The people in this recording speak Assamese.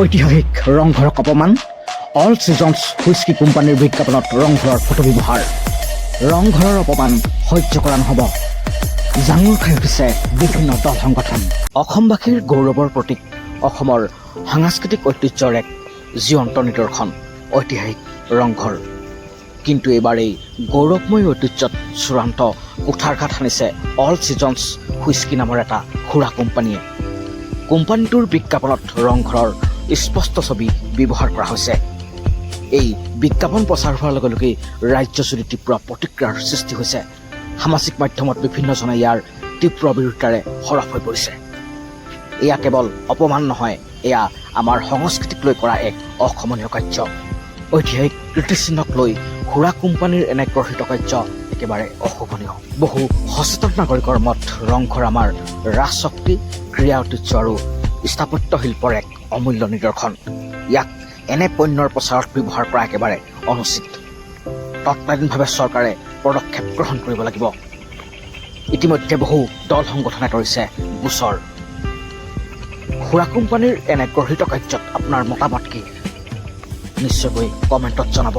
ঐতিহাসিক ৰংঘৰক অপমান। অল ছিজনছ হুইস্কি কোম্পানীৰ বিজ্ঞাপনত ৰংঘৰৰ ফটো ব্যৱহাৰ। ৰংঘৰৰ অপমান সহ্য কৰা নহ'ব। জাঙুৰ খাই উঠিছে বিভিন্ন দল সংগঠন। অসমবাসীৰ গৌৰৱৰ প্ৰতীক, অসমৰ সাংস্কৃতিক ঐতিহ্যৰ এক জীৱন্ত নিদৰ্শন ঐতিহাসিক ৰংঘৰ। কিন্তু এইবাৰ এই গৌৰৱময় ঐতিহ্যত চূড়ান্ত কুঠাৰঘাত সানিছে অল ছিজনছ হুইস্কি নামৰ এটা সুৰা কোম্পানীয়ে। কোম্পানীটোৰ বিজ্ঞাপনত ৰংঘৰৰ স্পষ্ট ছবি ব্যৱহাৰ কৰা হৈছে। এই বিজ্ঞাপন প্ৰচাৰ হোৱাৰ লগে লগেই ৰাজ্যজুৰি তীব্ৰ প্ৰতিক্ৰিয়াৰ সৃষ্টি হৈছে। সামাজিক মাধ্যমত বিভিন্নজনে ইয়াৰ তীব্ৰ বিৰোধিতাৰে সৰব হৈ পৰিছে। এয়া কেৱল অপমান নহয়, এয়া আমাৰ সংস্কৃতিক লৈ কৰা এক অক্ষমনীয় কাৰ্য। ঐতিহাসিক কীৰ্তিচিহ্নক লৈ সুৰা কোম্পানীৰ এনে গৰ্হিত কাৰ্য একেবাৰে অশোভনীয়। বহু সচেতন নাগৰিকৰ মত, ৰংঘৰ আমাৰ ৰাজশক্তি, ক্ৰীড়া ঐতিহ্য আৰু স্থাপত্য শিল্পৰ এক অমূল্য নিদৰ্শন। ইয়াক এনে পণ্যৰ প্ৰচাৰত ব্যৱহাৰ কৰা একেবাৰে অনুচিত। তৎকালীনভাৱে চৰকাৰে পদক্ষেপ গ্ৰহণ কৰিব লাগিব। ইতিমধ্যে বহু দল সংগঠনে তৰিছে গোচৰ। সুৰা কোম্পানীৰ এনে গৰ্হিত কাৰ্যত আপোনাৰ মতামত কি, নিশ্চয়কৈ কমেণ্টত জনাব।